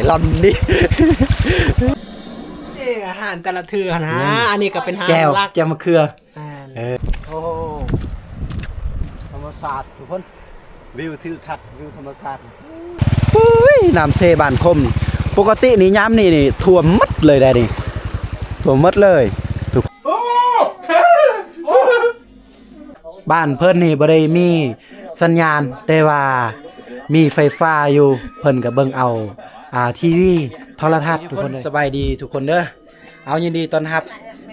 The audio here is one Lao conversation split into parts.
ຫຼອນນີ້ ເອີ ອາຫານແຕ່ລະເທື່ອນະ ແມ່ນ ອັນນີ້ກໍເປັນຫາງແຈ່ວ ຫຼັກ ແຈ່ວມະເຂືອ ແມ່ນ ເອີ ໂອ້ໂຫ ທຳມະຊາດທຸກຄົນ ວິວທິວທັດ ວິວທຳມະຊາດ ອຸ້ຍ ນ້ຳເຊບ້ານຄົມ ປົກກະຕິນີ້ຍາມນີ້ນີ້ຖ້ວມໝົດເລີຍໄດ໋ນີ້ ຖ້ວມໝົດເລີຍ ທຸກ ໂອ້ ໂອ້ ບ້ານເພິ່ນນີ້ບໍ່ໄດ້ມີສັນຍານ ແຕ່ວ່າມີໄຟຟ້າຢູ່ ເພິ່ນກໍເບິ່ງເອົາ ອ່າ ທີວີ ໂທລະທັດ ທຸກຄົນເອີຍ ສະບາຍດີທຸກຄົນເດີ ເອົາ ຍິນດີຕ້ອນຮັບ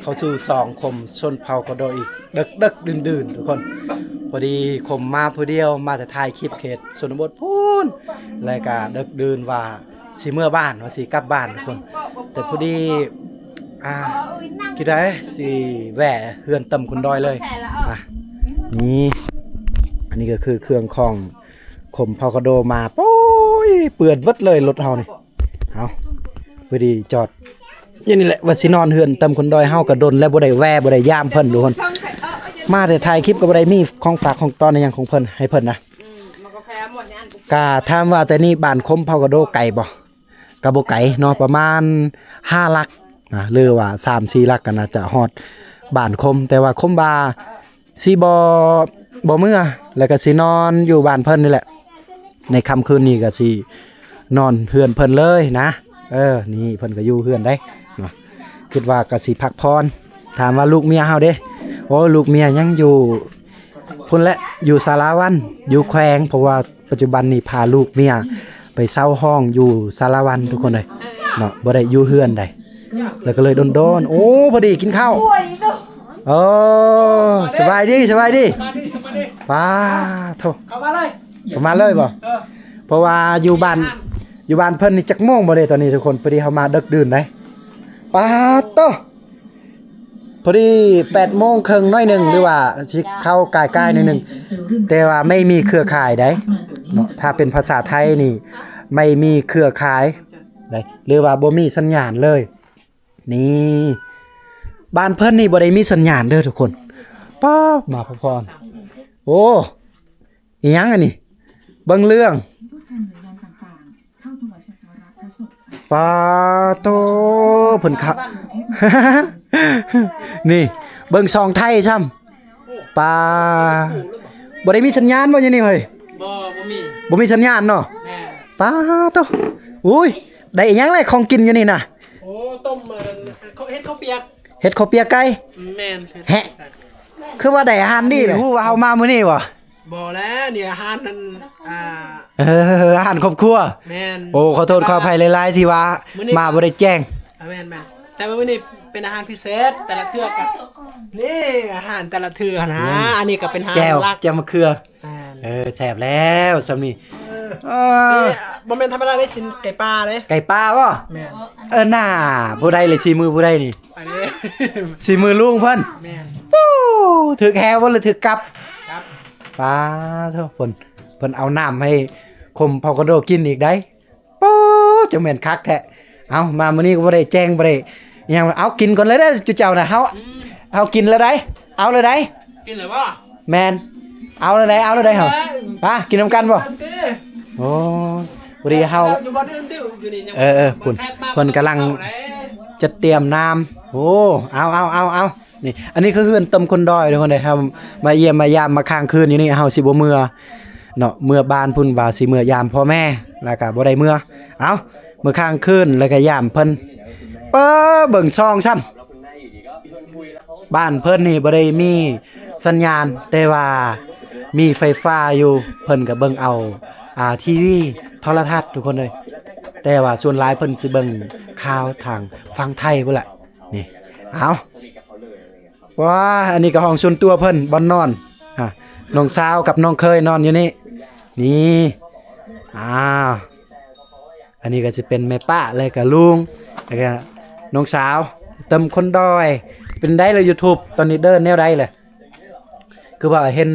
ເຂົ້າສູ່ຊ່ອງຄົມຊົນເຜົ່າກະໂດອີກ ເດິກໆ ດື່ນໆ ທຸກຄົນ ພໍດີຄົມມາຜູ້ດຽວ ມາແຕ່ຖ່າຍຄລິບເຂດຊົນນະບົດພຸ້ນ ແລ້ວກະເດິກດື່ນວ່າ ຊິເມືອບ້ານ ວ່າຊິກັບບ້ານທຸກຄົນ ແຕ່ພໍດີ ອ່າ ຄິດໄດ້ຊິແວ່ເຮືອນເຕີມຄົນດອຍເລີຍ ອ່າ ນີ້ ອັນນີ້ກໍຄືເຄື່ອງຂອງຄົມເຜົ່າກະໂດມາ ໂອ້ຍ ເປື້ອນເບິດເລີຍລົດເຮົານີ້ ເອົາ ພໍດີຈອດຢູ່ນີ້ແຫຼະ ວ່າຊິນອນເຮືອນເຕີມຄົນດອຍ ເຮົາກໍດົນແລ້ວບໍ່ໄດ້ແວ່ ບໍ່ໄດ້ຢາມເພິ່ນທຸກຄົນ ມາແຕ່ຖ່າຍຄລິບກໍບໍ່ໄດ້ມີຂອງຝາກຂອງຕ້ອນອີ່ຫຍັງຂອງເພິ່ນ ໃຫ້ເພິ່ນນະ ກະຖາມວ່າແຕ່ນີ້ບ້ານຄົມເຜົ່າກະໂດໄກບໍ່? ກະບໍ່ໄກເນາະ ປະມານຫ້າຫຼັກນະ ຫຼືວ່າສາມສີ່ຫຼັກກໍໜ້າຈະຮອດບ້ານຄົມ ແຕ່ວ່າຄົມວ່າຊິບໍ່ ບໍ່ເມືອ ແລ້ວກໍຊິນອນຢູ່ບ້ານເພິ່ນນີ້ແຫຼະ ໃນຄ່ຳຄືນນີ້ກໍຊິນອນເຮືອນເພິ່ນເລີຍນະ ເອີ ນີ້ເພິ່ນກໍຢູ່ເຮືອນໄດ໋ເນາະ ຄິດວ່າກໍຊິພັກຜ່ອນ ຖາມວ່າລູກເມຍເຮົາເດ ໂອ້ ລູກເມຍຍັງຢູ່ ພຸ້ນແຫຼະ ຢູ່ສາລາວັນ ຢູ່ແຂວງ ເພາະວ່າປັດຈຸບັນນີ້ພາລູກເມຍໄປເຊົ່າຫ້ອງຢູ່ສາລາວັນທຸກຄົນເອີຍເນາະ ບໍ່ໄດ້ຢູ່ເຮືອນໃດ ແລ້ວກໍເລີຍດົນໆ ໂອ້ ພໍດີກິນເຂົ້າ ໂອ້ ສະບາຍດີ ສະບາຍດີ ສະບາຍດີ ສະບາຍດີ ປາໂທ້ ເຂົ້າມາເລີຍ ເຂົ້າມາເລີຍບໍ່? ເອີ ເພາະວ່າຢູ່ບ້ານ ຢູ່ບ້ານເພິ່ນນີ້ຈັກໂມງບໍ່ເດຕອນນີ້ທຸກຄົນ ພໍດີເຮົາມາເດິກດື່ນໃດ ປາໂທ້ ພໍດີແປດໂມງເຄິ່ງໜ້ອຍໜຶ່ງ ຫຼືວ່າຊິເຂົ້າກາຍໆໜ້ອຍໜຶ່ງ ແຕ່ວ່າໄມ່ມີເຄືອຂ່າຍໃດເນາະ ຖ້າເປັນພາສາໄທນີ້ ໄມ່ມີເຄືອຂ່າຍໃດ ຫຼືວ່າບໍ່ມີສັນຍານເລີຍ ນີ້ ບ້ານເພິ່ນນີ້ບໍ່ໄດ້ມີສັນຍານເດີທຸກຄົນ ປາ ມາພໍ້ໆ ໂອ້ ອີຫຍັງອັນນີ້ ເບິ່ງເລື່ອງ ປາໂຕ ເພິ່ນຂະ ນີ້ ເບິ່ງຊ່ອງໄທຊ້ຳ ປາ ບໍ່ໄດ້ມີສັນຍານບໍ່ຢູ່ນີ້ເຮີ້ຍ? ບໍ່ ບໍ່ມີ ບໍ່ມີສັນຍານເນາະ ແມ່ນ ປາໂຕ ໂອ້ຍ ໄດ້ອີຫຍັງແລະຂອງກິນຢູ່ນີ້ນະ? ໂອ້ ຕົ້ມ ອັນ ເຮັດເຂົ້າປຽກ ເຮັດເຂົ້າປຽກໄກ່ ແມ່ນ ແຮະ ຄືວ່າໄດ້ອາຫານດີແຫຼະ ຮູ້ວ່າເຮົາມາມື້ນີ້ບໍ່? ບໍ່ແລ້ວ ນີ້ອາຫານນັ້ນ ອ່າ ເອີ ອາຫານຄອບຄົວ ແມ່ນ ໂອ້ ຂໍໂທດ ແຕ່ວ່າ ຂໍອະໄພຫຼາຍໆ ທີ່ວ່າມື້ນີ້ມາບໍ່ໄດ້ແຈ້ງ ອ່າ ແມ່ນໆ ແຕ່ວ່າມື້ນີ້ເປັນອາຫານພິເສດ ແຕ່ລະເທື່ອກໍ ນີ້ອາຫານແຕ່ລະເທື່ອນະ ແມ່ນ ອັນນີ້ກໍເປັນຫາງ ແຈ່ວ ຫຼັກ ແຈ່ວມະເຂືອ ແມ່ນ ເອີ ແຊບແລ້ວຊ່ຳນີ້ ເອີ ເອີ ນີ້ບໍ່ແມ່ນທຳມະດາເດ້ ຊິນໄກ່ປ່າເດ້ ໄກ່ປ່າບໍ່? ແມ່ນ ເອີ ໜ້າ ຜູ້ໃດເລີຍ ສີມືຜູ້ໃດນີ້? ອັນນີ້ ສີມືລຸງເພິ່ນ ແມ່ນ ປູ້ ຖືກແຫບໍ່ ຫຼືຖືກກັບ? ກັບ ປາໂທ້ ເພິ່ນ ເພິ່ນເອົານ້ຳໃຫ້ຄົມເຜົ່າກະໂດກິນອີກໄດ໋ ປູ້ ຈັ່ງແມ່ນຄັກແທ້ ເອົາ ມາມື້ນີ້ກໍບໍ່ໄດ້ແຈ້ງ ບໍ່ໄດ້ຫຍັງ ເອົາ ກິນກ່ອນເລີຍເດີ ຈຸເຈົ້ານະ ເຮົາ ອືມ ເຮົາກິນແລ້ວໄດ໋ ເອົາເລີຍໄດ໋ ກິນແລ້ວບໍ່? ແມ່ນ ເອົາແລ້ວໄດ໋ ເອົາແລ້ວໄດ໋ເຮົາ ເອີ ປາ ກິນນຳກັນບໍ່? ໂອ້ ພໍດີເຮົາ ຢູ່ບ່ອນອື່ນຕິ ຢູ່ນີ້ຍັງ ເອີໆ ພຸ້ນ ເພິ່ນກຳລັງຈັດຕຽມນ້ຳ ໂອ້ ເອົາໆໆໆ ນີ້ ອັນນີ້ຄືເຮືອນເຕີມຄົນດອຍທຸກຄົນເດ້ ເຮົາມາຢ້ຽມມາຢາມ ມາຄ້າງຄືນຢູ່ນີ້ ເຮົາຊິບໍ່ເມືອເນາະ ເມືອບ້ານພຸ້ນ ວ່າຊິເມືອຢາມພໍ່ແມ່ ແລ້ວກະບໍ່ໄດ້ເມືອ ເອົາ ເມືອຄ້າງຄືນ ແລ້ວກະຢາມເພິ່ນ ເປີ ເບິ່ງຊ່ອງຊ້ຳ ບ້ານເພິ່ນນີ້ບໍ່ໄດ້ມີສັນຍານ ແຕ່ວ່າມີໄຟຟ້າຢູ່ ເພິ່ນກໍເບິ່ງເອົາ ອ່າ ທີວີ ໂທລະທັດ ທຸກຄົນເອີຍ ແຕ່ວ່າສ່ວນຫຼາຍເພິ່ນຊິເບິ່ງຂ່າວທາງຝັ່ງໄທພຸ້ນແຫຼະ ນີ້ ເອົາ ວ້າ ອັນນີ້ກໍຫ້ອງສ່ວນຕົວເພິ່ນ ບ່ອນນອນ ອ່າ ນ້ອງສາວກັບນ້ອງເຂີຍນອນຢູ່ນີ້ ນີ້ ອ້າວ ອັນນີ້ກໍຊິເປັນແມ່ປ້າ ແລ້ວກໍລຸງ ແລ້ວກໍນ້ອງສາວ ເຕີມຄົນດອຍ ເປັນໃດລະ ຢູທູບ ຕອນນີ້ເດີນແນວໃດລະ? ຄືວ່າເຫັນ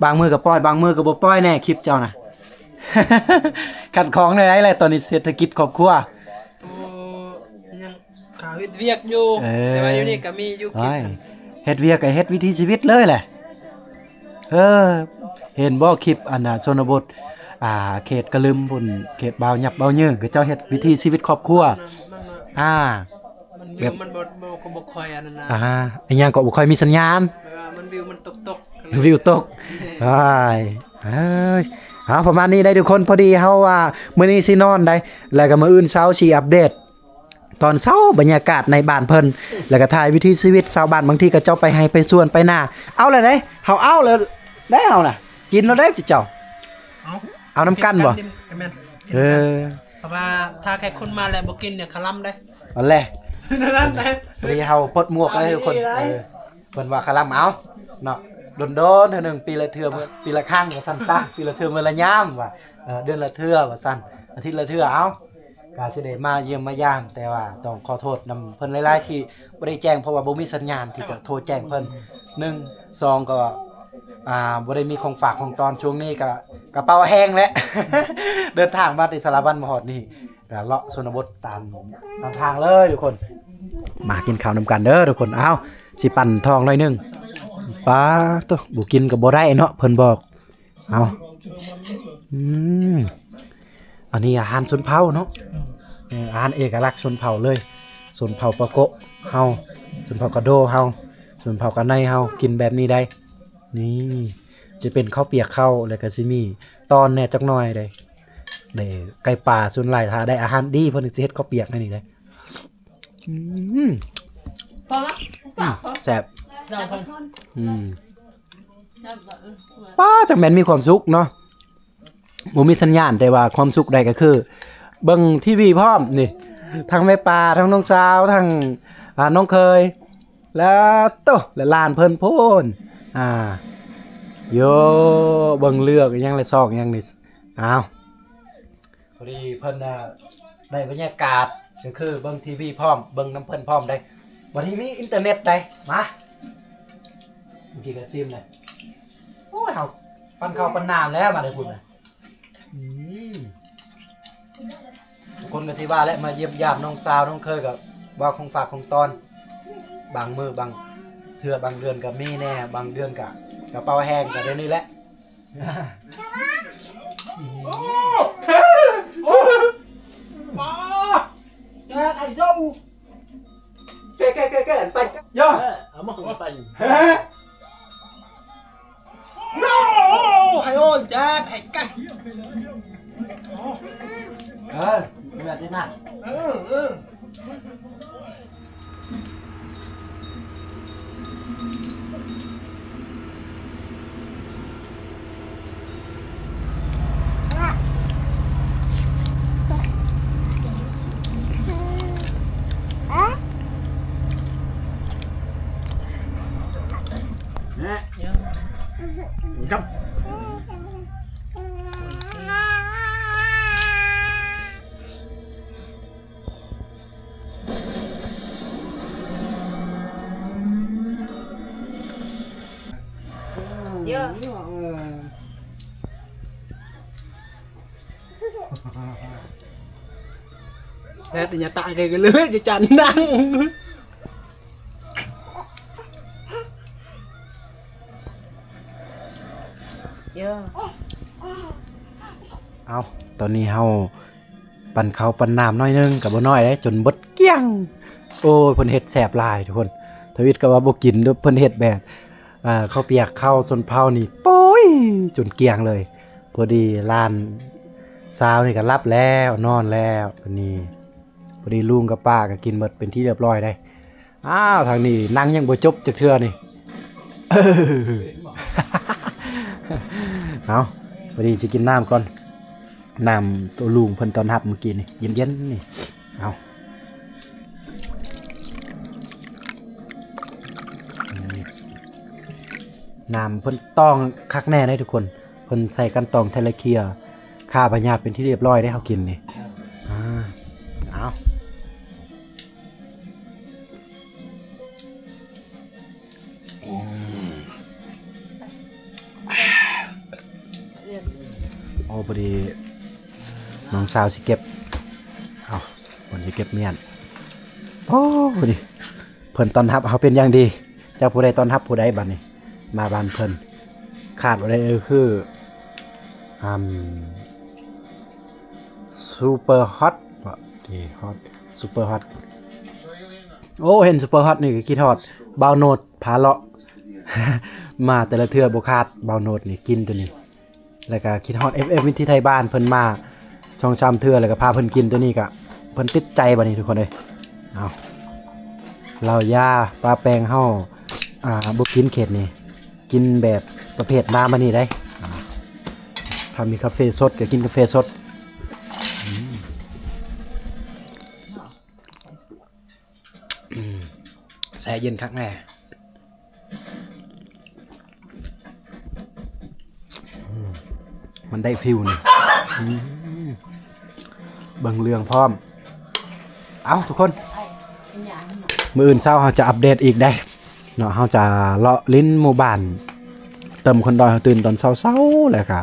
ບາງມື້ກໍປ່ອຍ ບາງມື້ກໍບໍ່ປ່ອຍແດ່ ຄລິບເຈົ້ານະ ຂັດຂ້ອງແນວໃດລະ ຕອນນີ້ເສດຖະກິດຄອບຄົວ? ໂອ້ ຍັງ ກໍເຮັດວຽກຢູ່ ເອີ ແຕ່ວ່າດຽວນີ້ກໍມີຢູ່ຄລິບ ໂອ້ຍ ເຮັດວຽກກໍເຮັດວິຖີຊີວິດເລີຍແຫຼະ ເອີ ເຫັນບໍ່ຄລິບອັນນ່າ ຊົນນະບົດ ອ່າ ເຂດກະລຶມພຸ້ນ ເຂດບ່າວຫຍັບບ່າວເຍີ ເຂົາເຈົ້າເຮັດວິຖີຊີວິດຄອບຄົວ ມັນ ມັນ ອ່າ ມັນ ແບບ ມັນບໍ່ ບໍ່ ກໍບໍ່ຄ່ອຍອັນນັ້ນນະ ອ່າ ອີຫຍັງກໍບໍ່ຄ່ອຍມີສັນຍານ ແບບວ່າມັນວິວມັນຕົກໆ ວິວຕົກ ອ້າຍ ເອີຍ ເອົາ ປະມານນີ້ໄດ໋ທຸກຄົນ. ພໍດີເຮົາວ່າມື້ນີ້ຊິນອນໄດ໋ ແລ້ວກໍມື້ອື່ນເຊົ້າຊິອັບເດດ ຕອນເຊົ້າບັນຍາກາດໃນບ້ານເພິ່ນ ແລ້ວກໍຖ່າຍວິຖີຊີວິດຊາວບ້ານ ບາງທີກໍເຈົ້າໄປໄຮ່ໄປສວນໄປນາ ເອົາແລ້ວເດ້ ເຮົາເອົາແລ້ວເດ້ ເຮົານະ ກິນແລ້ວເດ້ເຈົ້າ ເອົາ ເອົານຳກັນບໍ່? ແມ່ນ ເອີ ເພາະວ່າຖ້າແຂກຄົນມາແລ້ວບໍ່ກິນນີ້ຄະລຳເດ້ ອັນແລະ ນັ້ນແຫຼະ ພໍດີເຮົາປົດໝວກເລີຍທຸກຄົນ ເອີ ເພິ່ນວ່າຄະລຳ ເອົາເນາະ ດົນໆເທື່ອໜຶ່ງ ປີລະເທື່ອ ປີລະຄັ້ງວ່າຊັ້ນຊະ ປີລະເທື່ອ ມື້ລະຍາມວ່າ ເດືອນລະເທື່ອວ່າຊັ້ນ ອາທິດລະເທື່ອ ເອົາ ກະຊິໄດ້ມາຢ້ຽມມາຢາມ ແຕ່ວ່າຕ້ອງຂໍໂທດນຳເພິ່ນຫຼາຍໆ ທີ່ບໍ່ໄດ້ແຈ້ງ ເພາະວ່າບໍ່ມີສັນຍານທີ່ຈະໂທແຈ້ງເພິ່ນ ໜຶ່ງ ສອງ ກໍ ອ່າ ບໍ່ໄດ້ມີຂອງຝາກຂອງຕ້ອນ ຊ່ວງນີ້ກະກະເປົາແຫ້ງແຫຼະ ເດີນທາງມາແຕ່ສາລະວັນມາຮອດນີ້ ກະເລາະຊົນນະບົດຕາມ ຕາມທາງເລີຍທຸກຄົນ ມາກິນເຂົ້ານຳກັນເດີທຸກຄົນ ເອົາ ຊິປັ້ນທ້ອງໜ້ອຍໜຶ່ງ ປາໂຕ ບໍ່ກິນກໍບໍ່ໄດ້ເນາະ ເພິ່ນບອກ ເອົາ ອືມ ອັນນີ້ອາຫານຊົນເຜົ່າເນາະ ເອີ ອາຫານເອກະລັກຊົນເຜົ່າເລີຍ ຊົນເຜົ່າປາໂກະເຮົາ ຊົນເຜົ່າກະໂດເຮົາ ຊົນເຜົ່າກະໄນເຮົາ ກິນແບບນີ້ໄດ໋ ນີ້ ຈະເປັນເຂົ້າປຽກເຂົ້າ ແລ້ວກະຊິມີຕອນແດ່ຈັກໜ້ອຍເດ້ ໄດ້ໄກ່ປ່າ ສ່ວນຫຼາຍຖ້າໄດ້ອາຫານດີ ເພິ່ນຊິເຮັດເຂົ້າປຽກໃຫ້ນີ້ເດ້ ອືມ ພໍລະ ອືມ ແຊບ ອືມ ປ້າ ຈັ່ງແມ່ນມີຄວາມສຸກເນາະ ບໍ່ມີສັນຍານ ແຕ່ວ່າຄວາມສຸກໃດກໍຄື ເບິ່ງທີວີພ້ອມນີ້ ທັງແມ່ປ້າ ທັງນ້ອງສາວ ທັງ ອ່າ ນ້ອງເຂີຍ ແລ້ວໂຕ ແລະຫຼານເພິ່ນພຸ້ນ ອ່າ ໂຢ ເບິ່ງເລືອກອີ່ຫຍັງ ແລະຊອກອີ່ຫຍັງນີ້ ອ້າວ ພໍດີເພິ່ນ ອ່າ ໄດ້ບັນຍາກາດ ກໍຄືເບິ່ງທີວີພ້ອມ ເບິ່ງນຳເພິ່ນພ້ອມໄດ໋ ບັດນີ້ມີອິນເຕີເນັດໄດ໋ ມາ ເມື່ອກີ້ກໍຊີມແລ້ວ ໂອ້ຍ ເຮົາປັ້ນເຂົ້າປັ້ນນ້ຳແລ້ວ ມາແຕ່ພຸ້ນນະ ອືມ ທຸກຄົນກໍຊິວ່າແຫຼະ ມາຢ້ຽມຢາມນ້ອງສາວນ້ອງເຂີຍ ກໍເວົ້າຂອງຝາກຂອງຕ້ອນ ບາງມື້ບາງເທື່ອ ບາງເດືອນກໍມີແດ່ ບາງເດືອນກໍກະເປົາແຫ້ງ ກໍແນວນີ້ແຫຼະ. ໂອ້ ໂອ້ ປ້າ ແກໄອ້ເຈົ້າ ແກ ແກ ແກ ແກ ໄປ ເອີ ເອົາມາໃຫ້ໄປ ໂອ້ ໃຫ້ໂອນ ຈັດ ໃຫ້ກະ ເອີ ເລືອດນີ້ນະ ເອີ ເອີ. ເຢີະ ແລ້ວແຕ່ຢ່າຕາຍເລີຍ ຈະຈັນນັ່ງ. ເອົ້າ ຕອນນີ້ເຮົາ ປັ້ນເຂົ້າປັ້ນນ້ຳໜ້ອຍໜຶ່ງ ກໍບໍ່ນ້ອຍເດ້ ຈົນເບິດກ້ຽງ. ໂອ້ຍ ເພິ່ນເຮັດແຊບຫຼາຍທຸກຄົນ. ທະວິດກໍວ່າບໍ່ກິນ ເພິ່ນເຮັດແບບ ເຂົ້າປຽກເຂົ້າຊົນເຜົ່ານີ້ ໂອ້ຍ ຈົນກ້ຽງເລີຍ. ພໍດີຫຼານສາວນີ້ກໍຫຼັບແລ້ວ ນອນແລ້ວ ບາດນີ້ ພໍດີລຸງກັບປ້າກໍກິນໝົດເປັນທີ່ຮຽບຮ້ອຍເດ້. ອ້າວ ທາງນີ້ນັ່ງຍັງບໍ່ຈົບຈັກເທື່ອນີ້. ເອົາ ພໍດີຊິກິນນ້ຳກ່ອນ ນ້ຳໂຕລຸງເພິ່ນຕ້ອນຮັບມື້ກີ້ນີ້ ເຢັນໆ ນີ້ ເອົາ ນ້ຳເພິ່ນຕ້ອງຄັກແນ່ເດ້ທຸກຄົນ. ເພິ່ນໃສ່ກັ່ນຕອງໄທລະເຄຍ ຂ້າພະຍາດເປັນທີ່ຮຽບຮ້ອຍເດ້ ເຮົາກິນນີ້. ອ່າ ເອົາ ອືມ ໂອ້ ພໍດີນ້ອງສາວຊິເກັບ ເອົາ ເພິ່ນຊິເກັບມ້ຽນ. ໂອ້ ພໍດີ ເພິ່ນຕ້ອນຮັບເຮົາເປັນຢ່າງດີ. ຈັກຜູ້ໃດຕ້ອນຮັບຜູ້ໃດບາດນີ້ ມາບ້ານເພິ່ນ ຂາດບໍ່ໄດ້ເລີຍຄື ອຳ Super Hot ບໍ່ ທີ່ Hot Super Hot ໂອ້ ເຫັນ Super Hot ນີ້ກໍຄິດຮອດບ່າວໂນດພາເລາະ ມາແຕ່ລະເທື່ອບໍ່ຂາດ ບ່າວໂນດນີ້ກິນໂຕນີ້ ແລ້ວກໍຄິດຮອດ ເອັຟເອັຟ ວິທຍຸໄທບ້ານ ເພິ່ນມາສອງສາມເທື່ອ ແລ້ວກໍພາເພິ່ນກິນໂຕນີ້ ກໍເພິ່ນຕິດໃຈບັດນີ້ທຸກຄົນເອີຍ. ເອົາ ເຫຼົ້າຢາປາແປງເຮົາ ອ່າ ບໍ່ກິນເຂດນີ້ ກິນແບບປະເພດນ້ຳອັນນີ້ໄດ໋ ອ່າ ຖ້າມີກາເຟສົດກໍກິນກາເຟສົດ. ອືມ ອືມ ແຊ່ເຢັນຄັກແນ່ ອືມ ມັນໄດ້ຟີລນີ້ ອືມ ເບິ່ງເລື່ອງພ້ອມ. ເອົ້າ ທຸກຄົນ ມື້ອື່ນເຊົ້າເຮົາຈະອັບເດດອີກເດ້ເນາະ ເຮົາຈະເລາະຫຼິ້ນໝູ່ບ້ານ ເຕີມຄົນດອຍ ເຮົາຕື່ນຕອນເຊົ້າໆ ແລ້ວກະ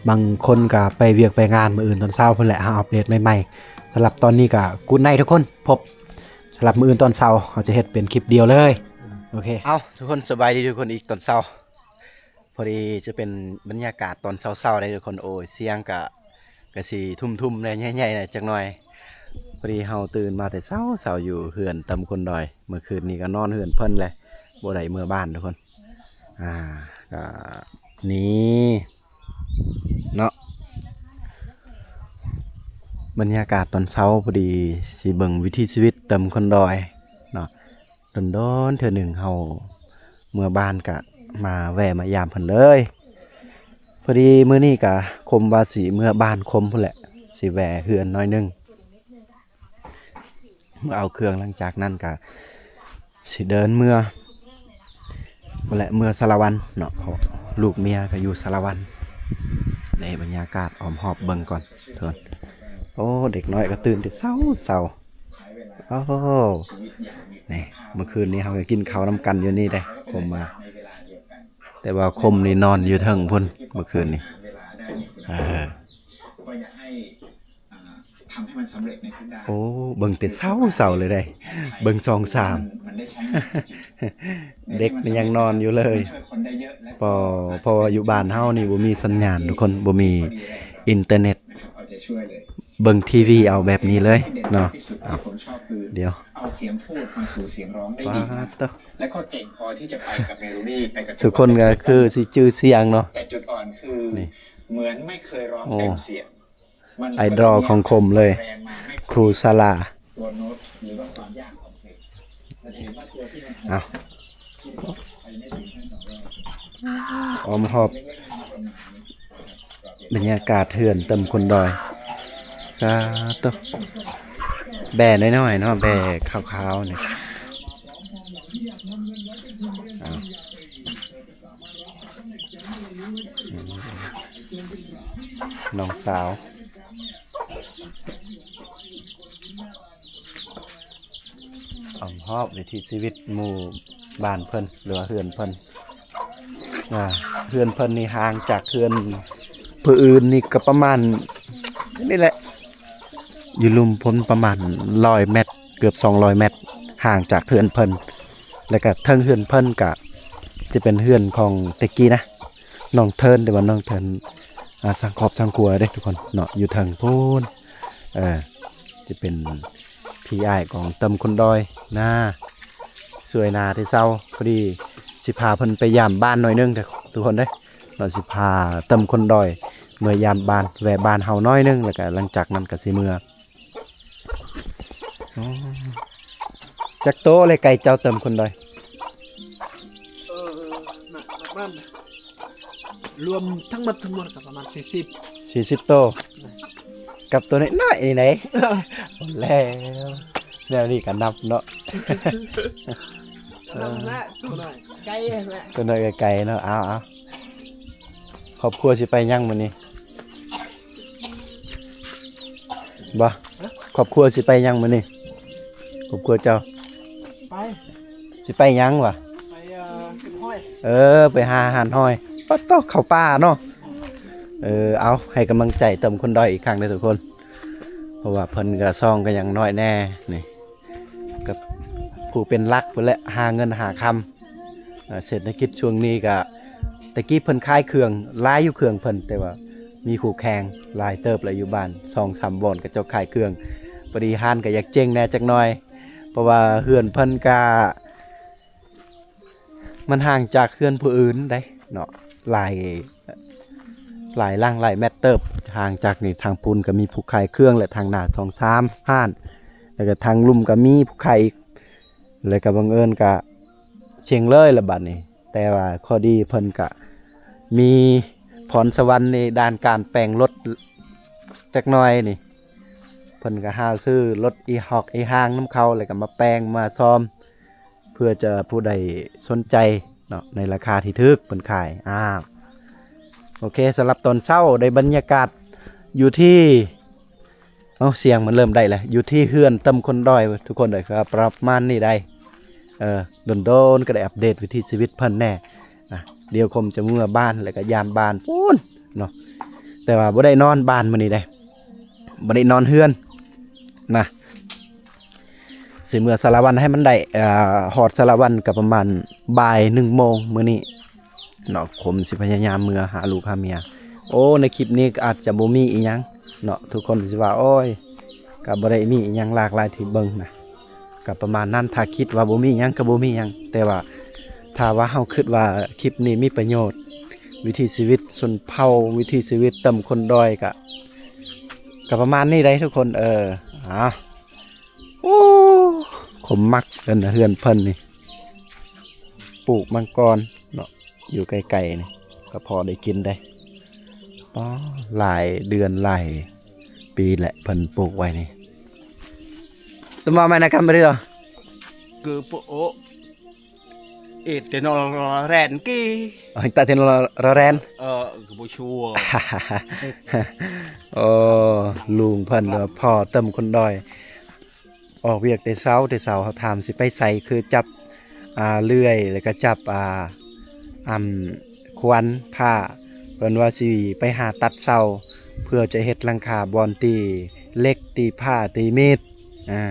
ບາງຄົນກະໄປວຽກໄປງານ ມື້ອື່ນຕອນເຊົ້າພຸ້ນແຫຼະ ເຮົາອັບເດດໃໝ່ໆ. ສຳລັບຕອນນີ້ກະ Good night ທຸກຄົນ ພົບ ສຳລັບມື້ອື່ນຕອນເຊົ້າ ເຮົາຈະເຮັດເປັນຄລິບດຽວເລີຍ. ໂອເຄ ເອົ້າ ທຸກຄົນ ສະບາຍດີທຸກຄົນອີກຕອນເຊົ້າ. ພໍດີຈະເປັນບັນຍາກາດຕອນເຊົ້າໆ ເດ້ທຸກຄົນ. ໂອ້ຍ ສຽງກະ ກະຊິທຸ່ມໆ ແດ່ ໃຫຍ່ໆ ແດ່ຈັກໜ່ອຍ. ພໍດີເຮົາຕື່ນມາແຕ່ເຊົ້າໆ ຢູ່ເຮືອນຕຳຄົນດອຍ ເມື່ອຄືນນີ້ກະນອນເຮືອນເພິ່ນແຫຼະ ບໍ່ໄດ້ເມືອບ້ານທຸກຄົນ. ອ່າ ກະນີ້ເນາະ ບັນຍາກາດຕອນເຊົ້າ ພໍດີຊິເບິ່ງວິຖີຊີວິດຕຳຄົນດອຍເນາະ. ດົນໆ ເທື່ອໜຶ່ງເຮົາເມືອບ້ານກະມາແວ່ມາຢາມເພິ່ນເລີຍ. ພໍດີມື້ນີ້ກະຄົມວ່າຊິເມືອບ້ານຄົມພຸ້ນແຫຼະ ຊິແວ່ເຮືອນໜ້ອຍໜຶ່ງ ເມືອເອົາເຄື່ອງ. ຫຼັງຈາກນັ້ນກະຊິເດີນເມືອພຸ້ນແຫຼະ ເມືອສາລະວັນເນາະ ເພາະລູກເມຍກະຢູ່ສາລະວັນ. ໃນບັນຍາກາດອ້ອມຮອບເບິ່ງກ່ອນທຸກຄົນ. ໂອ້ ເດັກນ້ອຍກະຕື່ນແຕ່ເຊົ້າໆ. ໂອ້ ນີ້ ເມື່ອຄືນນີ້ເຮົາກໍກິນເຂົ້ານຳກັນຢູ່ນີ້ເດ້ ຄົມວ່າ ແຕ່ວ່າຄົມນີ້ນອນຢູ່ເທິງພຸ້ນເມື່ອຄືນນີ້. ເອີ ໂອ້ ເບິ່ງແຕ່ເຊົ້າໆ ເລີຍເດ້ ເບິ່ງຊ່ອງສາມ ເດັກນີ້ຍັງນອນຢູ່ເລີຍ. ເພາະ ເພາະວ່າຢູ່ບ້ານເຮົານີ້ບໍ່ມີສັນຍານທຸກຄົນ ບໍ່ມີອິນເຕີເນັດ ເບິ່ງທີວີເອົາແບບນີ້ເລີຍເນາະ. ເອົາ ດຽວ ເອົາສຽງພູດມາສູ່ສຽງຮ້ອງໄດ້ດີ ປາດໂທ້ ແລະກໍເກັ່ງພໍທີ່ຈະໄປກັບເມໂລດີ ໄປກັບ ທຸກຄົນກໍຄືຊິຈື່ສຽງເນາະ ແຕ່ຈຸດອ່ອນຄື ນີ້ ເໝືອນໄມ່ເຄີຍຮ້ອງເຕັມສຽງ ໂອ້ ໄອດອລຂອງຄົມເລີຍ ຄູສາລາ. ເອົາ ອ້ອມຮອບບັນຍາກາດເຮືອນເຕີມຄົນດອຍ. ກະໂຕ ແບ້ນ້ອຍໆ ເນາະ ແບ້ຂາວໆ ນີ້. ເອົາ ນ້ອງສາວ ອ້ອມຮອບວິຖີຊີວິດໝູ່ບ້ານເພິ່ນ ຫຼືວ່າເຮືອນເພິ່ນ. ອ່າ ເຮືອນເພິ່ນນີ້ຫ່າງຈາກເຮືອນຜູ້ອື່ນນີ້ກໍປະມານນີ້ແຫຼະ ຢູ່ລຸ່ມພຸ້ນປະມານຮ້ອຍແມັດ ເກືອບສອງຮ້ອຍແມັດ ຫ່າງຈາກເຮືອນເພິ່ນ. ແລ້ວກະເທິງເຮືອນເພິ່ນກະຈະເປັນເຮືອນຂອງແຕ່ກີ້ນະ ນ້ອງເທີນ ແຕ່ວ່ານ້ອງເທີນ ອ່າ ສ້າງຄອບສ້າງຄົວເດ້ທຸກຄົນເນາະ ຢູ່ເທິງພຸ້ນ. ເອີ ຈະເປັນພີ່ອ້າຍຂອງເຕີມຄົນດອຍນາ ຊ່ວຍນາແຕ່ເຊົ້າ. ພໍດີຊິພາເພິ່ນໄປຢາມບ້ານໜ້ອຍໜຶ່ງເດີທຸກຄົນເດີເນາະ ຊິພາເຕີມຄົນດອຍເມືອຢາມບ້ານ ແວ່ບ້ານເຮົາໜ້ອຍໜຶ່ງ ແລ້ວກະຫຼັງຈາກນັ້ນກະຊິເມືອ. ອໍ ຈັກໂຕແລະໄກ່ເຈົ້າເຕີມຄົນດອຍ? ເອີ ນະ ປະມານ ລວມທັງໝົດທັງມວນກໍປະມານສີ່ສິບ ສີ່ສິບໂຕ ກັບໂຕນ້ອຍໆ ນີ້ໃດ. ແລ້ວ ແນວນີ້ກໍນັບເນາະ. ອັນນັ້ນແຫຼະ ໂຕນ້ອຍໄກ່ຫັ້ນແຫຼະ ໂຕນ້ອຍໄກ່ເນາະ. ເອົາໆ ຄອບຄົວຊິໄປຫຍັງມື້ນີ້? ບໍ່ ຄອບຄົວຊິໄປຫຍັງມື້ນີ້? ຄອບຄົວເຈົ້າ ໄປ ຊິໄປຫຍັງຫວາ? ໄປ ເອີ ເກັບຫອຍ ເອີ ໄປຫາຫານຫອຍ. ປະໂທ້ ເຂົ້າປ່າເນາະ. ເອີ ເອົາ ໃຫ້ກຳລັງໃຈເຕີມຄົນດອຍອີກຄັ້ງເດີທຸກຄົນ ເພາະວ່າເພິ່ນກະຊ່ອງກໍຍັງນ້ອຍແດ່ນີ້ ກັບຜູ້ເປັນຫຼັກພຸ້ນແຫຼະ ຫາເງິນຫາຄຳ. ເສດຖະກິດຊ່ວງນີ້ກະ ແຕ່ກີ້ເພິ່ນຂາຍເຄື່ອງຫຼາຍຢູ່ ເຄື່ອງເພິ່ນ ແຕ່ວ່າ ມີຄູ່ແຂ່ງຫຼາຍເຕີບແລ້ວ ຢູ່ບ້ານສອງສາມບ່ອນ ເຂົາເຈົ້າຂາຍເຄື່ອງ. ພໍດີຮ້ານກໍຢາກເຈັງແດ່ຈັກໜ່ອຍ ເພາະວ່າເຮືອນເພິ່ນກະ ມັນຫ່າງຈາກເຮືອນຜູ້ອື່ນໄດ໋ເນາະ ຫຼາຍ ຫຼາຍຫຼັງ ຫຼາຍແມັດເຕີບ. ຫ່າງຈາກນີ້ທາງພຸ້ນກໍມີຜູ້ຂາຍເຄື່ອງ ແລະ ທາງໜ້າສອງສາມຮ້ານ ແລ້ວກໍທາງລຸ່ມກໍມີຜູ້ຂາຍອີກ ແລ້ວກໍບັງເອີນກໍເຈັງເລີຍລະບັດນີ້. ແຕ່ວ່າຂໍ້ດີເພິ່ນກະມີພອນສະຫວັນໃນດ້ານການແປງລົດຈັກໜ່ອຍນີ້ ເພິ່ນກະຫາຊື້ລົດອີຮອກອີຮ່າງນຳເຂົາ ແລ້ວກະມາແປງມາຊອມ ເພື່ອຈະຜູ້ໃດສົນໃຈເນາະ ໃນລາຄາທີ່ຖືກເພິ່ນຂາຍ. ອ້າວ ໂອເຄ ສຳລັບຕອນເຊົ້າໄດ້ບັນຍາກາດຢູ່ທີ່ ເອົ້າ ສຽງມັນເລີ່ມໄດ້ແລ້ວ ຢູ່ທີ່ເຮືອນເຕີມຄົນດອຍທຸກຄົນເອີຍ ກໍປະມານນີ້ໄດ໋. ເອີ ດົນໆກໍໄດ້ອັບເດດວິຖີຊີວິດເພິ່ນແດ່ນະ. ດຽວຄົມຈະເມືອບ້ານ ແລ້ວກໍຢາມບ້ານພຸ້ນເນາະ ແຕ່ວ່າບໍ່ໄດ້ນອນບ້ານມື້ນີ້ເດ້ ບໍ່ໄດ້ນອນເຮືອນນະ. ຊິເມືອສາລະວັນໃຫ້ມັນໄດ້ ເອີ ຮອດສາລະວັນກໍປະມານບ່າຍໜຶ່ງໂມງມື້ນີ້ເນາະ. ຄົມຊິພະຍາຍາມເມືອຫາລູກຫາເມຍ. ໂອ້ ໃນຄລິບນີ້ກໍອາດຈະບໍ່ມີອີ່ຫຍັງເນາະ ທຸກຄົນຊິວ່າ ໂອ້ຍ ກໍບໍ່ໄດ້ມີອີ່ຫຍັງຫຼາກຫຼາຍທີ່ເບິ່ງນະ ກໍປະມານນັ້ນ. ຖ້າຄິດວ່າບໍ່ມີຫຍັງກໍບໍ່ມີຫຍັງ ແຕ່ວ່າຖ້າວ່າເຮົາຄິດວ່າຄລິບນີ້ມີປະໂຫຍດ ວິຖີຊີວິດຊົນເຜົ່າ ວິຖີຊີວິດເຕີມຄົນດອຍ ກະ ກະປະມານນີ້ໄດ໋ທຸກຄົນ. ເອີ ອາ ໂອ້ ຄົມມັກເອີ້ນເຮືອນເພິ່ນນີ້ ປູກມັງກອນເນາະ ຢູ່ໃກ້ໆນີ້ ກໍພໍໄດ້ກິນໄດ໋. ປ້າ ຫຼາຍເດືອນຫຼາຍປີແຫຼະເພິ່ນປູກໄວ້ນີ້. ຕົວມາໃໝ່ນະກຳບໍ່ໄດ້ດອກ ຄືໂປະໂອ ເອເຕນອລແຣນກີ ເອີ ຕາເຕນອລແຣນ ເອີ ຄືບໍ່ຊົ່ວ. ໂອ້ ລຸງເພິ່ນ ຫຼືວ່າພໍ່ເຕີມຄົນດອຍ ອອກວຽກແຕ່ເຊົ້າ ແຕ່ເຊົ້າ ເຮົາຖາມຊິໄປໃສ ຄືຈັບ ອ່າ ເລື່ອຍ ແລ້ວກໍຈັບ ອ່າ ອຳ ຂວັນ ພ້າ ເພິ່ນວ່າຊິໄປຫາຕັດເສົາ ເພື່ອຈະເຮັດຫຼັງຄາບ່ອນຕີເຫຼັກ ຕີພ້າ ຕີມີດ. ອ່າ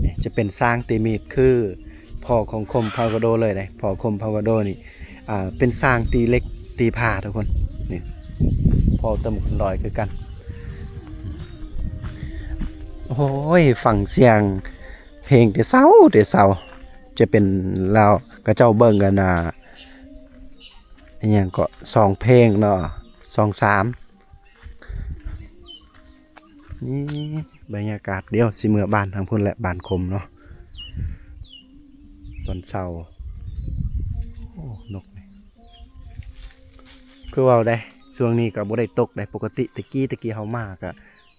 ນີ້ຈະເປັນຊ່າງຕີມີດ ຄືພໍ່ຂອງຄົມພາວາໂດເລີຍເດ້. ພໍ່ຄົມພາວາໂດນີ້ ອ່າ ເປັນຊ່າງຕີເຫຼັກ ຕີພ້າທຸກຄົນ. ນີ້ພໍ່ເຕີມຄົນດອຍຄືກັນ. ໂອ້ຍ ຟັງສຽງເພງແຕ່ເຊົ້າແຕ່ເຊົ້າ ຈະເປັນລາວ ເຂົາເຈົ້າເບິ່ງອັນນ່າ ອີ່ຫຍັງເກາະ ສອງເພງເນາະ ສອງສາມ. ນີ້ບັນຍາກາດ ດຽວຊິເມືອບ້ານທາງພຸ້ນແຫຼະ ບ້ານຄົມເນາະ ຕອນເຊົ້າ. ໂອ້ ນົກນີ້ ຄືເວົ້າໄດ໋ ຊ່ວງນີ້ກໍບໍ່ໄດ້ຕົກໄດ໋. ປົກກະຕິແຕ່ກີ້ ແຕ່ກີ້ເຮົາມາກໍ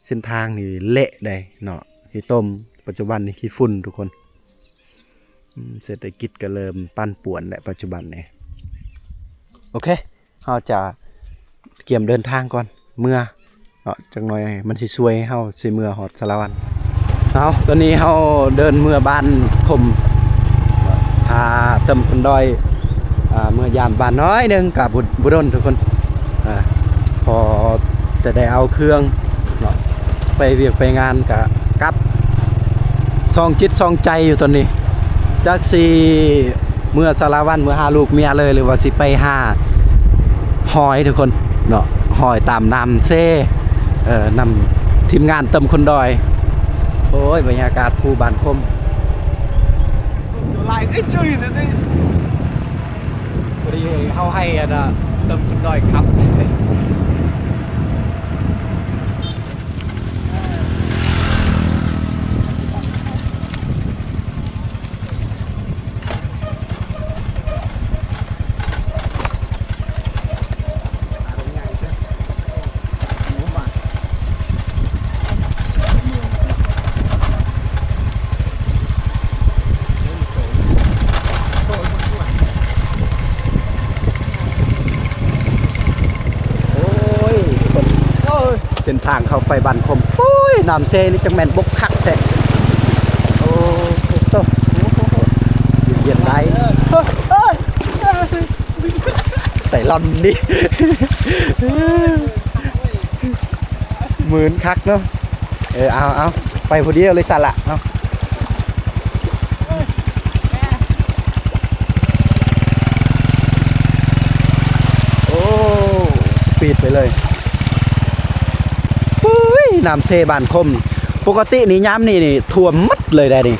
ເສັ້ນທາງນີ້ເລະໄດ໋ເນາະ ຂີ້ຕົມ. ປັດຈຸບັນນີ້ຂີ້ຝຸ່ນທຸກຄົນ. ອືມ ເສດຖະກິດກໍເລີ່ມປັ່ນປ່ວນແຫຼະ ປັດຈຸບັນນີ້. ໂອເຄ ເຮົາຈະກຽມເດີນທາງກ່ອນ ເມືອເນາະ ຈັກໜ່ອຍມັນຊິຊ່ວຍໃຫ້ເຮົາຊິເມືອຮອດສາລະວັນ. ເອົາ ຕອນນີ້ເຮົາເດີນເມືອບ້ານຄົມ ພາເຕີມຄົນດອຍ ອ່າ ເມືອຢາມບ້ານໜ້ອຍໜຶ່ງ ກະບໍ່ ບໍ່ດົນທຸກຄົນ ອ່າ ພໍຈະໄດ້ເອົາເຄື່ອງເນາະ ໄປວຽກໄປງານກະກັບ ສອງຈິດສອງໃຈຢູ່ຕອນນີ້ ຈັກຊິເມືອສາລະວັນ ເມືອຫາລູກເມຍເລີຍ ຫຼືວ່າຊິໄປຫາຮອຍທຸກຄົນເນາະ ຮອຍຕາມນ້ຳເຊ ເອີ ນຳທີມງານເຕີມຄົນດອຍ. ໂອ້ຍ ບັນຍາກາດພູບ້ານຄົມ ສວນຫຼາຍເອີຍ ຈຸ້ຍເດີ ພໍດີເຮົາໃຫ້ອັນນ່າເຕີມຄົນດອຍຂັບ. ໂອ້ຍ ເສັ້ນທາງເຂົ້າໄປບ້ານຄົມ ໂອ້ຍ ນ້ຳເຊນີ້ຈັ່ງແມ່ນບົກຄັກແທ້. ໂອ້ໂຕ ເຢັນໆໄດ໋ ໃສ່ລອນນີ້ ໝືນຄັກເນາະ. ເອີ ເອົາ ເອົາ ໄປຜູ້ດຽວເລີຍຊັ້ນລະ ເອົາ. ໂອ້ ສະປີດໄປເລີຍ. ນ້ຳເຊບ້ານຄົມ ປົກກະຕິນີ້ຍາມນີ້ນີ້ຖ້ວມໝົດເລີຍໄດ໋ນີ້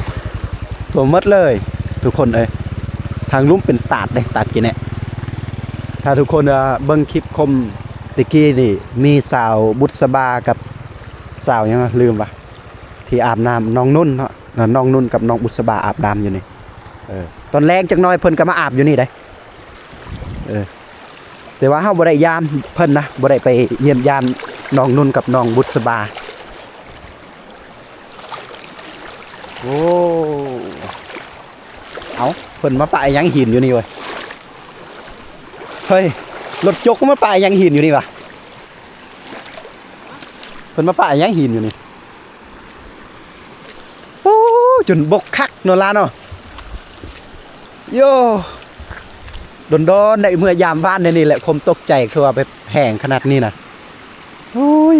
ຖ້ວມໝົດເລີຍທຸກຄົນເອີຍ. ທາງລຸ່ມເປັນຕາດເດ້ ຕາດກີແນະ. ຖ້າທຸກຄົນ ເອີ ເບິ່ງຄລິບຄົມແຕ່ກີ້ນີ້ ມີສາວບຸດສະບາກັບສາວຫຍັງວະ ລືມວະ ທີ່ອາບນ້ຳ ນ້ອງນຸ່ນເນາະ ນ້ອງນຸ່ນກັບນ້ອງບຸດສະບາອາບນ້ຳຢູ່ນີ້. ເອີ ຕອນແລງຈັກໜ້ອຍເພິ່ນກໍມາອາບຢູ່ນີ້ໄດ໋. ເອີ ແຕ່ວ່າເຮົາບໍ່ໄດ້ຢາມເພິ່ນນະ ບໍ່ໄດ້ໄປຢ້ຽມຢາມນ້ອງນຸ່ນກັບນ້ອງບຸດສະບາ. ໂອ້ ເອົ້າ ເພິ່ນມາປະຫຍັງຫີນຢູ່ນີ້ເວີຍ? ເຮີ້ຍ ລົດຈົກມາປະຫຍັງຫີນຢູ່ນີ້ວະ? ເພິ່ນມາປະຫຍັງຫີນຢູ່ນີ້? ໂອ້ ຈົນບົກຄັກເນາະລາເນາະ. ໂຢ ດົນໆ ໄດ້ເມືອຢາມບ້ານແນວນີ້ແຫຼະ ຄວາມຕົກໃຈຄືວ່າແບບແຫ້ງຂະໜາດນີ້ນະ. ໂອ້ຍ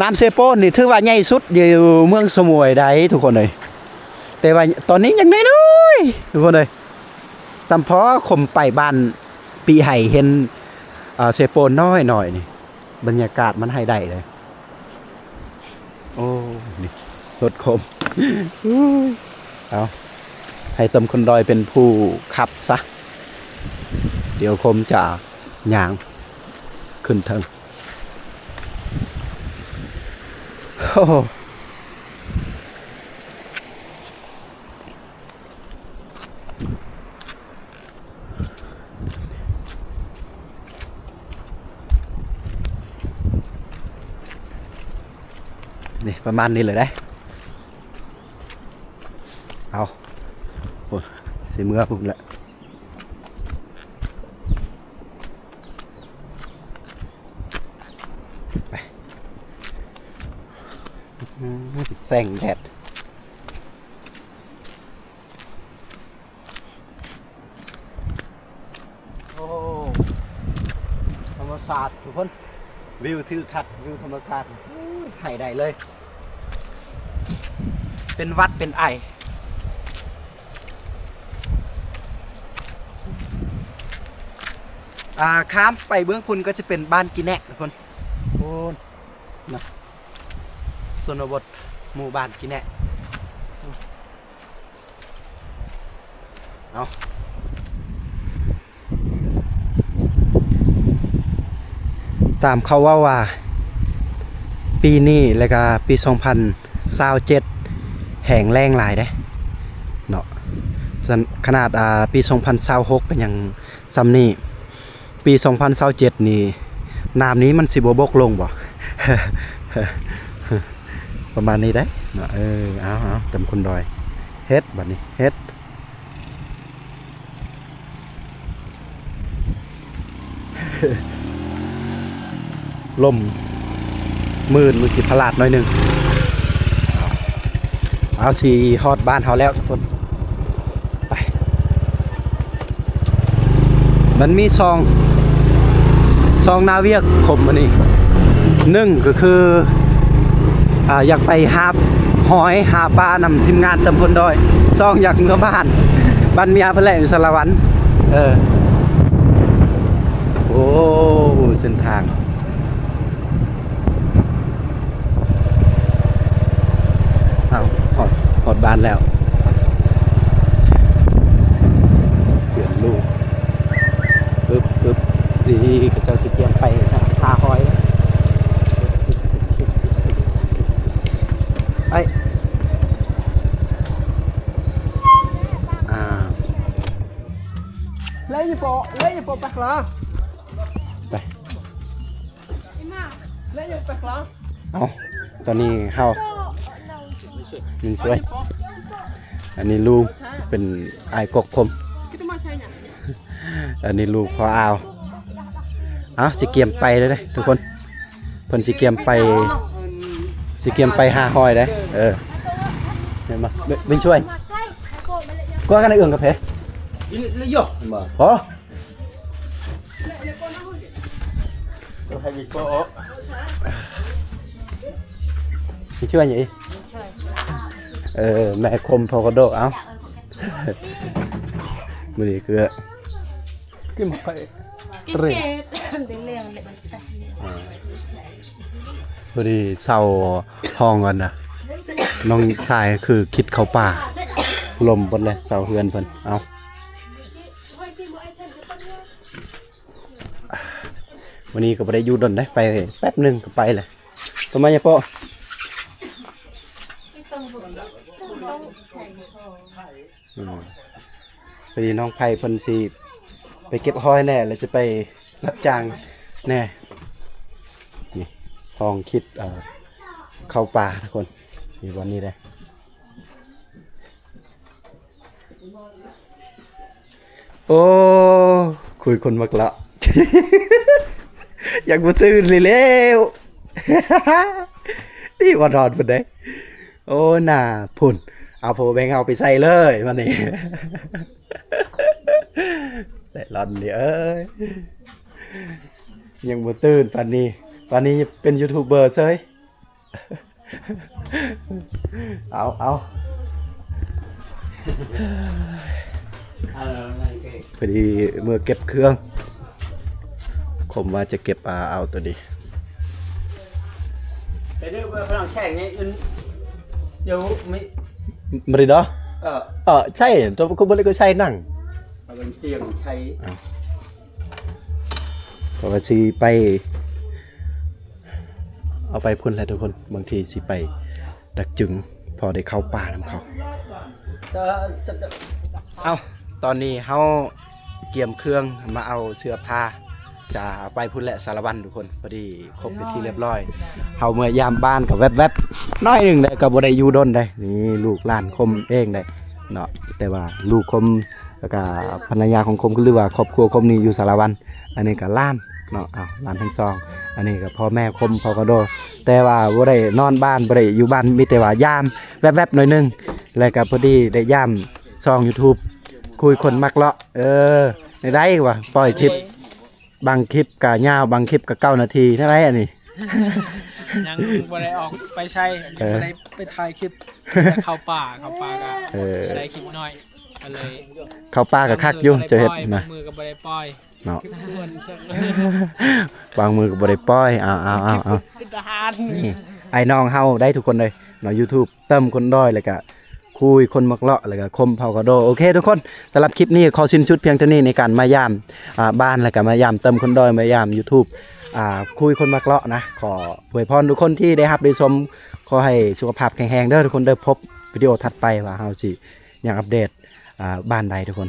ນ້ຳເຊໂປນນີ້ຖືວ່າໃຫຍ່ສຸດຢູ່ເມືອງສະໝວຍໄດ໋ທຸກຄົນເອີຍ. ແຕ່ວ່າຕອນນີ້ຍັງນ້ອຍໆ ທຸກຄົນເອີຍ. ສ່ຳພໍຄົມໄປບ້ານປີໄຫເຫັນ ເອີ ເຊໂປນນ້ອຍໆ ນີ້ ບັນຍາກາດມັນໃຫ້ໄດ້ເລີຍ. ໂອ້ ນີ້ລົດຄົມ ເອົາ ໃຫ້ຕົມຄົນດອຍເປັນຜູ້ຂັບຊະ ດຽວຄົມຈະຍ່າງຂຶ້ນເທິງ. ໂອ້ ນີ້ປະມານນີ້ເລີຍເດ້. ເອົາ ໂອ້ຍ ຊິເມືອພຸ້ນແຫຼະ ໄປ ແສງແດດ. ໂອ້ ທຳມະຊາດທຸກຄົນ ວິວທິວທັດ ວິວທຳມະຊາດ ໃຫ້ໄດ້ເລີຍ ເປັນຫວັດເປັນໄອ. ອ່າ ຂ້າມໄປເບື້ອງພຸ້ນກໍຈະເປັນບ້ານກີແນະທຸກຄົນ ພຸ້ນນະ ຊົນນະບົດ ໝູ່ບ້ານກີແນະ. ເອົາ ຕາມເຂົາເວົ້າວ່າ ປີນີ້ ແລ້ວກະປີສອງພັນຊາວເຈັດ ແຫ້ງແລ້ງຫຼາຍເດ້ເນາະ. ຂະໜາດ ອ່າ ປີສອງພັນຊາວຫົກ ກໍຍັງສ່ຳນີ້ ປີສອງພັນຊາວເຈັດນີ້ ນ້ຳນີ້ມັນຊິບໍ່ບົກລົງບໍ່? ປະມານນີ້ໄດ໋ເນາະ. ເອີ ເອົາໆ ເຕັມຄຸນດອຍ ເຮັດ ບັດນີ້ເຮັດ ລົມ ໝື່ນ ມັນຊິພະລາດໜ້ອຍໜຶ່ງ. ເອົາ ຊິຮອດບ້ານເຮົາແລ້ວທຸກຄົນ ໄປ. ມັນມີຊ່ອງ ຊ່ອງໜ້າວຽກຄົມອັນນີ້ ໜຶ່ງກໍຄື ອ່າ ຢາກໄປຫາຫອຍຫາປານຳທີມງານຕຳບົນດອຍ ສອງ ຢາກເມືອບ້ານ ບ້ານເມຍເພິ່ນແຫຼະ ຢູ່ສາລະວັນ. ເອີ ໂອ້ ເສັ້ນທາງ ເອົາ ຮອດ ຮອດບ້ານແລ້ວ ເປັນລູກ ປຶບ ປຶບ ນີ້ ເຂົາເຈົ້າຊິກຽມໄປຫາຫອຍ ໄປ ອ່າ ໄປ. ເອົາ ຕອນນີ້ເຮົາ ມິນຊ່ວຍ ອັນນີ້ລູກເປັນອ້າຍກົກຜົມ ອັນນີ້ລູກພໍ່ອາວ. ເອົາ ຊິກຽມໄປເລີຍເດ້ທຸກຄົນ ເພິ່ນຊິກຽມໄປ ຊິກຽມໄປຫາຫອຍເດ້. ເອີ ເຫັນບໍ່ ມິນຊ່ວຍ ກວ່າກັນເອື້ອງກາເຟ ໂອ້ ໃຫ້ວິໂກະ ມີຊ່ວຍຫຍັງອີກ? ເອີ ແມ່ຄົມໂພໂກໂດ. ເອົ້າ ມື້ນີ້ຄືກິນໄຂ່ ກິນເກດ ເດເລື່ອງເລັກ ອ່າ. ພໍດີເຊົ່າຫ້ອງກັນນະ ນ້ອງຊາຍຄືຄິດເຂົ້າປ່າ ລົມເບິດເລີຍເຊົ່າເຮືອນເພິ່ນ. ເອົາ ມື້ນີ້ກໍບໍ່ໄດ້ຢູ່ດົນເດ້ ໄປແປັບໜຶ່ງກໍໄປແລ້ວ. ໂຕມາຍາໂປະ ອືມ ພໍດີນ້ອງໄພເພິ່ນຊິໄປເກັບຫອຍແດ່ ແລ້ວຊິໄປຮັບຈ້າງແດ່. ນີ້ຫ້ອງຄິດ ເອີ ເຂົ້າປ່າທຸກຄົນ ຢູ່ບ່ອນນີ້ເດ້. ໂອ້ ຄຸຍຄົນມັກເລາະ ຍັງບໍ່ຕື່ນເລີຍແລ້ວ ນີ້ວ່ານອນພຸ້ນເດ້. ໂອ້ ໜ້າພຸ້ນ ເອົາ power bank ເຮົາໄປໃສ່ເລີຍບາດນີ້ ໄດ້ລອນນີ້ເອີຍ ຍັງບໍ່ຕື່ນປານນີ້ ປານນີ້ເປັນຢູທູບເບີເຊີຍ. ເອົາ ເອົາ ພໍດີເມືອເກັບເຄື່ອງ ຄົມວ່າຈະເກັບ ອາ ເອົາໂຕນີ້ ໄປເດີ ຝຣັ່ງແຂກນີ້ ອືມ ຢູ່ມີ ມາຣີດອ ເອີ ເອີ ໃຊ່ ຕົວ ຄືບໍ່ໄດ້ກໍໃສ່ນັ່ງ ເອົາເປັນຕຽງໃສ່ ເອົາ ເພາະວ່າຊິໄປ ເອົາໄປພຸ້ນແຫຼະທຸກຄົນ ບາງທີຊິໄປດັກຈຶງ ພໍໄດ້ເຂົ້າປ່ານຳເຂົາ. ເອົາ ຕອນນີ້ເຮົາກຽມເຄື່ອງມາເອົາເສື້ອຜ້າ ຈະເອົາໄປພຸ້ນແຫຼະສາລະວັນທຸກຄົນ. ພໍດີຄົບເປັນທີ່ລຽບຮ້ອຍ ເຮົາເມືອຢາມບ້ານກໍແວັບໆ ໜ້ອຍໜຶ່ງເດ້ ກໍບໍ່ໄດ້ຢູ່ດົນເດ້. ນີ້ລູກຫຼານຄົມເອງເດ້ເນາະ ແຕ່ວ່າລູກຄົມ ແລ້ວກະພັນລະຍາຂອງຄົມ ຫຼືວ່າຄອບຄົວຄົມນີ້ຢູ່ສາລະວັນ. ອັນນີ້ກະຫຼານເນາະ ອ້າວ ຫຼານທັງສອງ ອັນນີ້ກະພໍ່ແມ່ຄົມ ພໍ່ກະໂດ ແຕ່ວ່າບໍ່ໄດ້ນອນບ້ານ ບໍ່ໄດ້ຢູ່ບ້ານ ມີແຕ່ວ່າຢາມແວັບໆ ໜ້ອຍໜຶ່ງ ແລ້ວກະພໍດີໄດ້ຢາມຊ່ອງຢູທູບ ຄຸຍຄົນມັກເລາະ. ເອີ ແນວໃດວະ ປ່ອຍຄລິບ ບາງຄລິບກະຍາວ ບາງຄລິບກະເກົ້ານາທີ ແນວໃດອັນນີ້ ຍັງບໍ່ໄດ້ອອກໄປໃສ ຍັງບໍ່ໄດ້ໄປຖ່າຍຄລິບ ເອີ ແຕ່ເຂົ້າປ່າ ເຂົ້າປ່າກະ ເອີ ໄດ້ຄລິບນ້ອຍ ກໍເລີຍ ເຂົ້າປ່າກໍຄັກຢູ່ ເຈົ້າເຮັດນະ ບາງມື້ກໍບໍ່ໄດ້ປ່ອຍເນາະ ບາງມື້ກໍບໍ່ໄດ້ປ່ອຍ. ເອົາ ເອົາ ເອົາ ເອົາ ເປັນທະຫານ ນີ້ອ້າຍນ້ອງເຮົາໄດ໋ທຸກຄົນເລີຍເນາະ ຢູທູບ ເຕີມຄົນດອຍ ແລ້ວກະຄຸຍຄົນມັກເລາະ ແລ້ວກະຄົມເຜົ່າກະໂດ. ໂອເຄທຸກຄົນ ສຳລັບຄລິບນີ້ຂໍສິ້ນສຸດພຽງເທົ່ານີ້ ໃນການມາຢາມ ອ່າ ບ້ານ ແລ້ວກະມາຢາມເຕີມຄົນດອຍ ມາຢາມຢູທູບ ອ່າ ຄຸຍຄົນມັກເລາະນະ. ຂໍອວຍພອນທຸກຄົນທີ່ໄດ້ຮັບໄດ້ຊົມ ຂໍໃຫ້ສຸຂະພາບແຂງແຮງເດີທຸກຄົນເດີ. ພົບວິດີໂອຖັດໄປວ່າເຮົາຊິຍັງອັບເດດ ອ່າ ບ້ານໃດທຸກຄົນ.